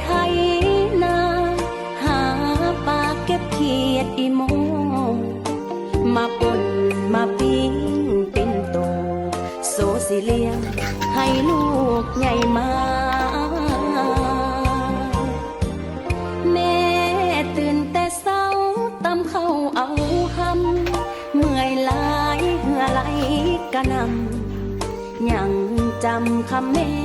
ໄຖນາ ຫາປາເກັບຂຽດອີໂມ ມາປົ່ນມາປີ້ງເປັນໂຕ ໂຊຊິລ້ຽງໃຫ້ລູກໃຫຍ່ມາ. ແມ່ຕື່ນແຕ່ເຊົ້າ ຕຳເຂົ້າເອົາຫຳ ເມື່ອຍຫຼາຍເຫື່ອໄຫຼກະນຳ ຍັງຈຳຄຳແມ່